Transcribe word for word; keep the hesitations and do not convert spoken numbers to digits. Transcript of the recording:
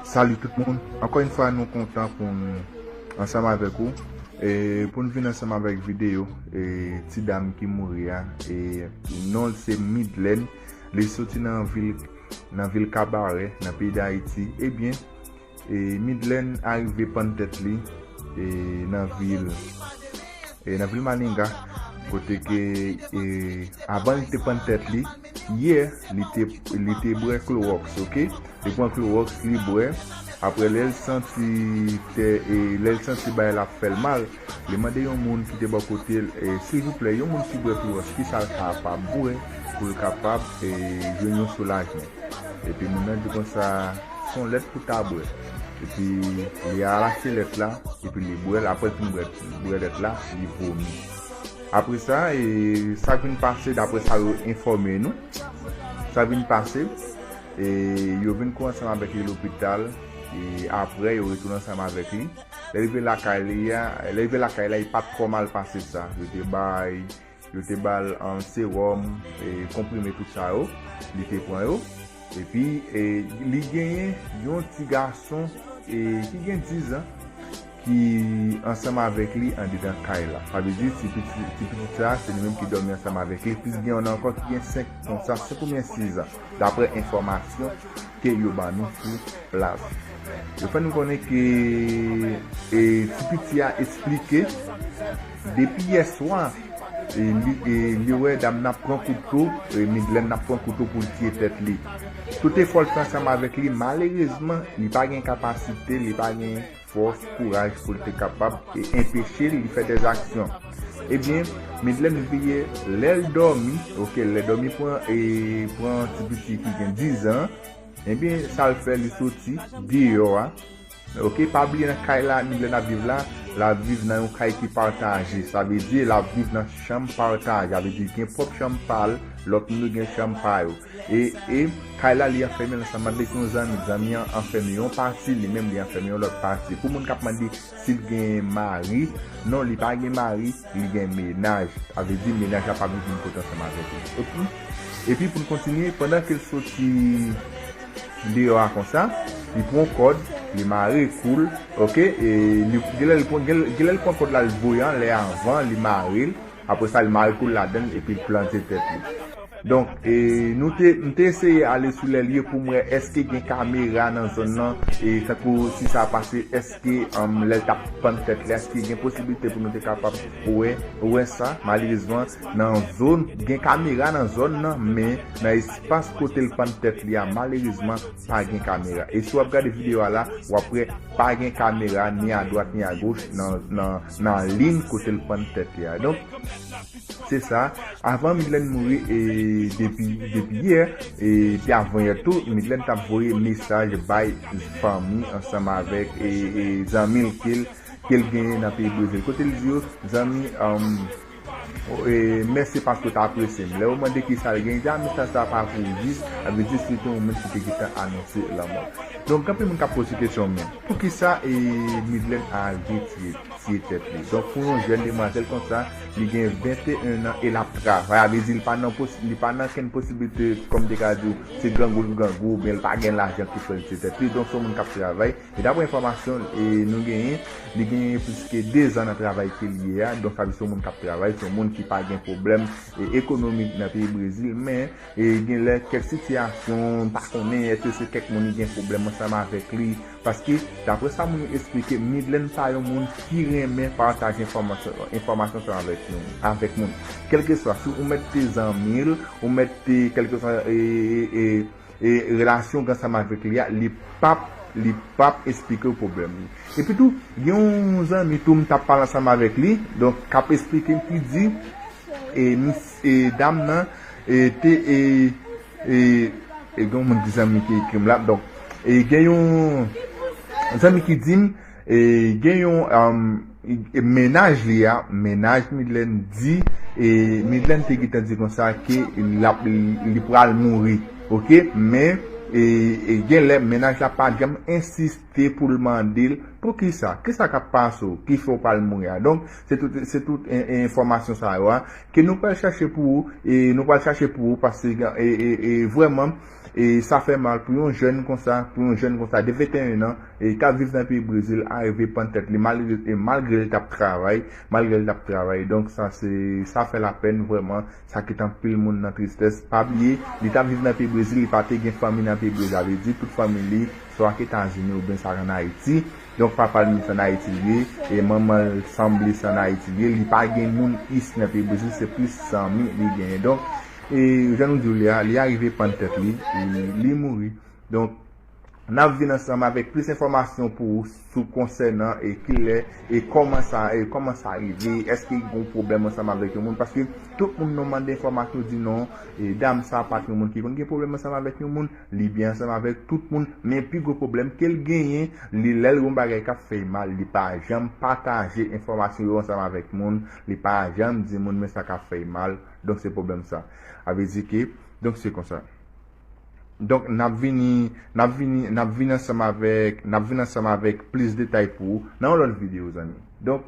Salut tout moun. Encore une fois, nous comptons pour nous ensemble avec vous. Et pour nous venir ensemble avec vidéo, et ti dam ki mouri a, et non c'est Midlen, li soti nan ville, nan ville Cabaret, nan pays d'Haïti. Eh bien, et Midlen arrivé pann tête li, et nan ville, e nan vil Maninga, kote ke e, avan li te pann tèt li, yè, li te, li te bwè klowòks, oke? Li pran klowòks, li bwè. Apre, lè l santi tè, e, lè l santi bagay la ap fè l mal, li mande yon moun ki te bò kote l, e, silvouplè, yon moun ki bwè klowòks, ki sa l kapab bwè pou l kapab e, jwenn yon soulajman? Epi moun nan di konsa, se yon lèt pou ta bwè. Epi li al achte lèt la, epi li bwè l, apre l fin bwè, bwè lèt la, li vomi. Apre sa, e, sa k vin pase, daprè sa yo enfòme nou, sa vin pase, e, yo vin kouri ansanm avèk li lopital, e apre yo retounen ansanm avèk li. Lè l rive lakay li a, lè l rive lakay la, li pa t twò mal pase sa. Yo te bay, yo te ba l, um, sewòm, e, konprime, tout sa yo, li te pran yo. Epi, e, li genyen yon ti gason, e, ki gen dizan, ki ansanm avèk li andedan kay la. Sa vle di, ti pitit, ti pitit sa, se li menm ki dòmi ansanm avèk li. Plis gen yon ankò ki gen senk, konsa, senk oubyen sizan, daprè enfòmasyon ke yo ban nou sou plas. Yo fè nou konnen ke, e, ti piti a eksplike, depi yè swa, e, li, e, li wè dam nan ap pran kouto, e, Midlen nan ap pran kouto pou l tiye tèt li. Tout efò l fè ansanm avèk li, malerezman, li pa gen kapasite, li pa gen fòs, kouraj pou l te kapab, e, enpeche l, li fè dèzaksyon. Ebyen, Midlen veye lè l dòmi, oke, lè dòmi pran, e, pran ti piti ki gen dizan, ebyen, sa l fè, li soti deyò a. Oke, pa bliye nan kay la, Midlen ap viv la, l ap viv nan yon kay ki pataje. Sa vle di, l ap viv nan chanm pataje. Sa vle di, gen pwòp chanm pa l, lòt moun yo gen chanm pa yo. E, e kay la, li anfèmen ansanm avèk yon zanmi. Zanmi an anfèmen yon pati, li menm li anfèmen yon lòt pati. Pou moun k ap mande si l gen mari, non, li pa gen mari, li gen mennaj. Sa vle di, mennaj la pa viv menm kote ansanm avèk li. Oke? Epi, pou n kontinye, pandan ke l soti deyò a konsa, li pran kòd, li mare kou l, oke? E li, genlè li pran, genlè, genlè li pran kòd la, li voye anlè avan, li mare l. Apre sa, li mare kou l ladan l epi l plante tèt li. Donk, e, nou te, m te eseye ale sou lè l ye pou m wè èske gen kamera nan zòn nan, e tankou si sa pase, èske, um, lè l t ap pann tèt li, èske gen posiblite pou nou te kapab wè, wè sa. Malerezman, nan zòn, gen kamera nan zòn nan, men nan espas kote l pann tèt li a, malerezman, pa gen kamera. E si w ap gade videyo a la, w ap wè pa gen kamera ni adwat ni agoch nan, nan, nan liy kote l pann tèt li a. Donk, se sa. Avan Midlen mouri, e depi, depi yè, e te avan yè tou, Midlen t ap voye mesaj bay fanmi ansanm avèk, e, e zanmi l ke l, ke l genyen nan peyi Brezil. Kote l di yo, zanmi, um, e, mèsi paske w t apresye m. Lè yo mande ki sa l genyen, di, a, mesaj sa pa pou ou jis, sa vle di se te yon moun ki te gentan anonse lanmò l. Donk, gen anpil moun k ap poze kesyon, men poukisa, e, Midlen al retire tiye tèt li. Donk, pou yon jèn demwazèl konsa, li gen venteyen an e l ap travay. Sa vle di, li pa nan pos-, li pa nan kenn posiblite, kòm te ka di w, se grangou l grangou, oubyen li pa gen lajan ki fè l tiye tèt li. Donk, se yon moun k ap travay. E daprè enfòmasyon, e, nou genyen, li genyen plis ke dezan nan travay ke l ye a. Donk, sa vle di se yon moun k ap travay, se yon moun ki pa gen pwoblèm, e, ekonomik nan peyi Brezil, men e gen lè kèk sitiyasyon, m pa konnen èske se kèk moun ki gen pwoblèm ansanm avèk li, paske, daprè sa moun yo eksplike, Midlen pa yon moun ki renmen pataje enfòmasyon, enfòmasyon sa avèk nou, avèk moun. Kèlkeswa, si ou mèt te zanmi l, ou mèt te, kèlkeswa, e, e, e, e relasyon w gen ansanm avèk li a, li p ap, li p ap eksplike w pwoblèm li. Epi tou, gen yon zanmi tou m t ap pale ansanm avèk li, donk, k ap eksplike m ki di, e, mis-, e, dam nan, e, te, e, e, e gen yon moun ki zanmi ki ekri m la. Donk, e, gen yon zanmi ki di m, e, gen yon, um, e, mennaj li a, mennaj Midlen di, e, Midlen te gentan di konsa ke l ap, li pral mouri. Oke? Men, e, e gen lè mennaj la pa janm ensiste pou l mande l Poukisa? Kisa k ap pase w ki fè w pral mouri a? Donk, se tout, se tout en- en- enfòmasyon sa yo a ke nou pral chache pou ou, e nou pral chache pou ou paske e, e, e, vrèman, e sa fè mal pou yon jèn konsa, pou yon jèn konsa de venteyen an, e k ap viv nan peyi Brezil, arive pann tèt li malgre, e malgre l t ap travay, malgre l t ap travay. Donk, sa se, sa fè lapèn vrèman, sa kite anpil moun nan tristès. Pa bliye, li t ap viv nan peyi Brezil, li pa te gen fanmi nan peyi Brezil, sa vle di tout fanmi li swa k Etazini oubyen sa k ann Ayiti. Donk, papa l menm se ann Ayiti li ye, e manman l sanble se ann Ayiti li ye. Li pa gen moun isi nan peyi Brezil, se plis zanmi li genyen. Donk, e jan nou di w li a, li arive pann tèt li, e li mouri. Donk, n ap vin ansanm avèk plis enfòmasyon pou ou sou konsènan e kilè e kòman sa, e kòman sa rive, èske gen yon pwoblèm ansanm avèk yon moun, paske tout moun nou mande enfòmasyon di non, e dam sa pa t yon moun ki konn gen pwoblèm ansanm avèk yon moun, li byen ansanm avèk tout moun, men pi gwo pwoblèm ke l genyen, li lè l gen yon bagay k ap fè l mal, li pa janm pataje enfòmasyon yo ansanm avèk moun, li pa janm di moun men sa k ap fè l mal, donk se pwoblèm sa. A vle di ke, donk se konsa. Donk, n ap vini, n ap vini, n ap vin ansanm avèk, n ap vin ansanm avèk plis detay pou ou nan yon lòt videyo, zanmi. Donk,